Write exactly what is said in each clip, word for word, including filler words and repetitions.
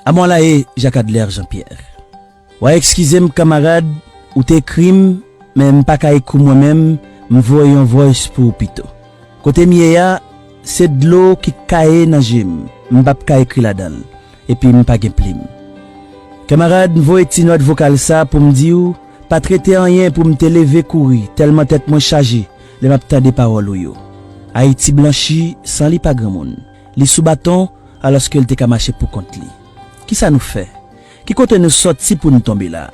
Amon la e Jacques Adler Jean-Pierre. W a ekskize m kanmarad, ou te ekri m, men m pa ka ekri w mwen menm, m voye yon voice pou ou pito. Kote m ye a, se dlo ki kaye nan je m, m p ap ka ekri ladan l, epi m pa gen plim. Kanmarad, m voye ti nòt vokal sa pou m di w, pa trete anyen pou m te leve kouri, tèlman tèt mwen chaje lè m ap tande pawòl ou yo. Ayiti blanchi san li pa granmoun. Li sou baton, alòske l te ka mache poukont li. Kisa nou fè? Ki kote nou sòti pou n tonbe la?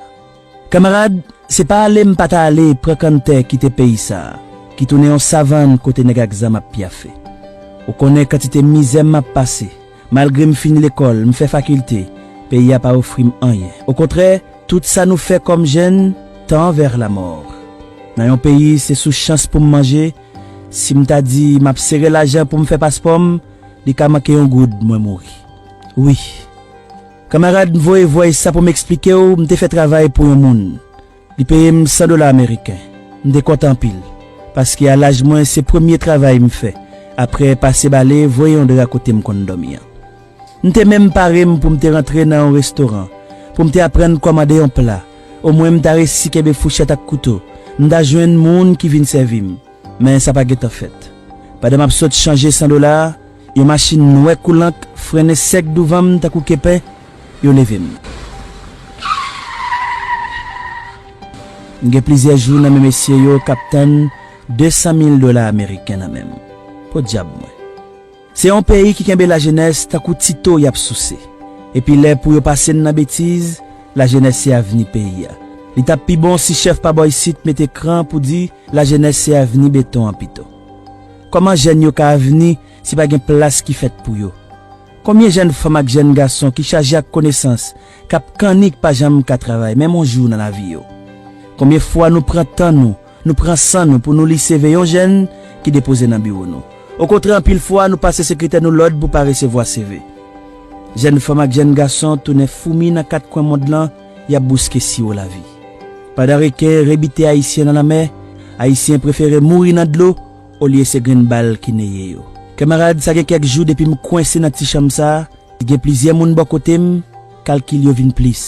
Kanmarad, se pa ale m pa ta ale pran kann tè kite peyi sa a, ki tounen yon savann kote nèg ak zam ap pyafe. Ou konnen kantite mizè m ap pase. Malgre m fini lekòl, m fè fakilte, peyi a pa ofri m anyen. Okontrè, tout sa nou fè kòm jèn tan vè lamò. Nan yon peyi, se sou chans pou m manje. Si m ta di m ap sere lajan pou m fè paspò m, li ka manke yon goud, mwen mouri. Wi. Kanmarad, m voye voice sa pou m eksplike w, m te fè travay pou yon moun. Li peye m san dola ameriken. M te kontan anpil, paske a laj mwen, se premye travay m fè, apre pase bale, voye yon dra kote m konn dòmi an. M te menm pare m pou m te rantre nan yon restoran, pou m te aprann kòmande yon pla, omwen m ta resi kenbe fouchèt ak kouto, m ta jwenn moun ki vin sèvi m. Men sa pa gentan fèt. Pandan m ap sot chanje san dola a, yon machin nwè koulank frennen sèk douvan m tankou kepen, yo leve m. M gen plizyè jou nan men mesye yo k ap tann de san mil dola ameriken nan men m. Podyab mwen. Se yon peyi ki kenbe lajenès tankou ti to y ap souse. Epi lè pou yo pase n nan betiz, lajenès se avni peyi a. Li t ap pi bon si chèf pa bò isit mete kran pou di lajenès se avni beton an pito. Kòman jèn yo ka avni si pa gen plas ki fèt pou yo? Konbyen jèn fanm ak jèn gason ki chaje ak konesans, k ap kanni k pa janm ka travay menm yon jou nan lavi yo? Konbyen fwa nou pran tan nou, nou pran san nou pou nou li seve yon jèn ki depoze nan biwo nou? Okontrè, anpil fwa, nou pase sekretè nou lòd pou pa resevwa seve. Jèn fanm ak jèn gason tounen foumi nan kat kwen mond lan, y ap bouske siwo lavi. Pandan reken rebite Ayisyen nan lanmè, Ayisyen prefere mouri nan dlo olye se grenn bal ki neye yo. Kanmarad, sa gen kèk jou depi m kwense nan ti chanm sa a, gen plizyè moun bò kote m, kalkil yo vin plis.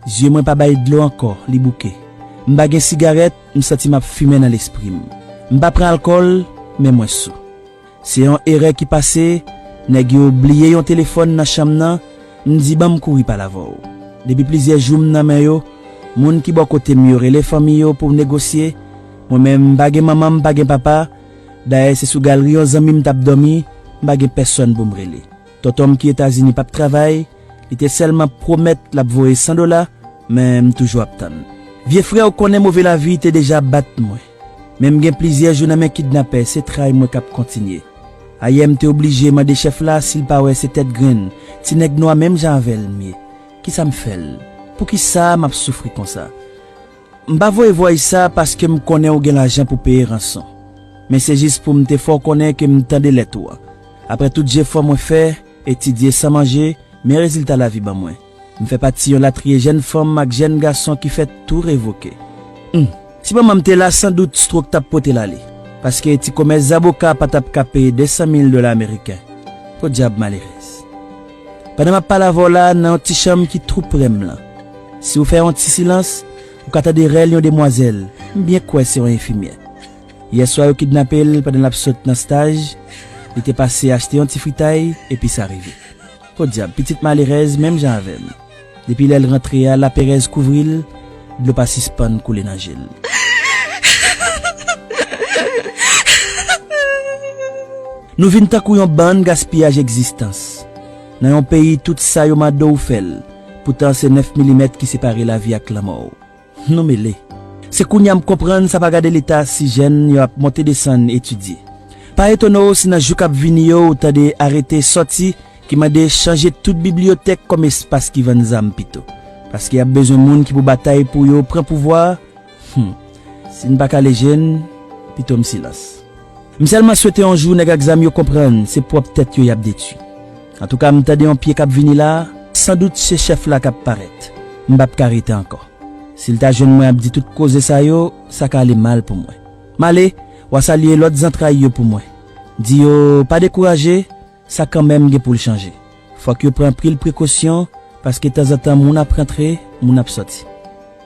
Zye mwen pa bay dlo ankò, li bouke. M pa gen sigarèt, m santi m ap fimen nan lespri m. M pa pran alkòl, men mwen sou. Se yon erè ki pase, nèg yo bliye yon telefòn nan chanm nan, m di ban m kouri pale avè w. Depi plizyè jou m nan men yo, moun ki bò kote m yo rele fanmi yo pou negosye, mwen menm m pa gen manman, m pa gen papa, dayè se sou galri yon zanmi m t ap dòmi, m pa gen pèsòn pou m rele. Tonton m ki Etazini p ap travay, li te sèlman pwomèt l ap voye san dola, men m toujou ap tann. Vye frè, ou konnen move lavi te deja bat mwen. Men m gen plizyè jou nan men kidnapè, se tray mwen k ap kontinye. Ayè m te oblije mande chèf la si l pa wè se tèt grenn, ti nèg nwa menm jan avè l m ye. Kisa m fè l? Poukisa m ap soufri konsa? M pa voye voice sa paske m konnen ou gen lajan pou peye ranson. Men se jis pou m te fè w konnen ke m tande lèt ou an. Apre tout jefò mwen fè, etidye san manje, men rezilta lavi ban mwen. M fè pati yon latriye jèn fanm ak jèn gason ki fè tou revoke. Humm. Si manman m te la, sandout stroke t ap pote l ale. Paske ti komès zaboka pa t ap ka peye de san mil dola ameriken. Podyab malerèz. Pandan m ap pale avè w la, nan yon ti chanm ki tou pre m lan. Si w fè yon ti silans, ou ka tande rèl yon demwazèl, m byen kwè se yon enfimyè. Yèswa yo kidnape l pandan l ap sot nan staj, li te pase achte yon ti fritay, epi sa rive. Podyab, pitit malerèz menm jan avè m. Depi lè l rantre a, laperèz kouvri l, dlo pa sispann koule nan je l. Nou vin tankou yon bann gaspiyaj egzistans. Nan yon peyi tout sa yo mande w ou fè l, poutan se nèf milimèt ki separe lavi ak lanmò w. Nou mele. Se kounye a m konprann sa pa gade leta si jèn yo ap monte desann etidye. Pa etone w si nan jou k ap vini yo ou tande arete sòti ki mande chanje tout bibliyotèk kòm espas ki vann zam pito. Paske y ap bezwen moun ki pou batay pou yo pran pouvwa a. Humm. Si n pa kale je n, pito m silans. M sèlman swete yon jou nèg ak zam yo konprann se pwòp tèt yo y ap detwi. Antouka, m tande yon pye k ap vini la, sandout se chèf la k ap parèt. M p ap ka rete ankò. Si l ta jwenn mwen ap di tout koze sa yo, sa ka ale mal pou mwen. M ale, w a salye lòt zantray yo pou mwen. Di yo pa dekouraje, sa kanmenm gen pou l chanje. Fòk yo pran anpil prekosyon, paske tanzantan moun ap rantre, moun ap sòti.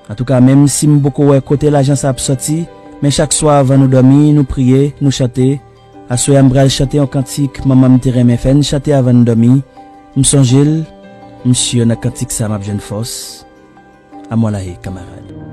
Antouka, menm si m poko wè kote lajan sa ap sòti, men chak swa avan nou dòmi, nou priye, nou chante. Aswè a m pral chante yon kantik manman m te renmen fè n chante avan n dòmi. M sonje l, m si nan kantik sa m ap jwenn fòs. Amwalaye, kanmarad.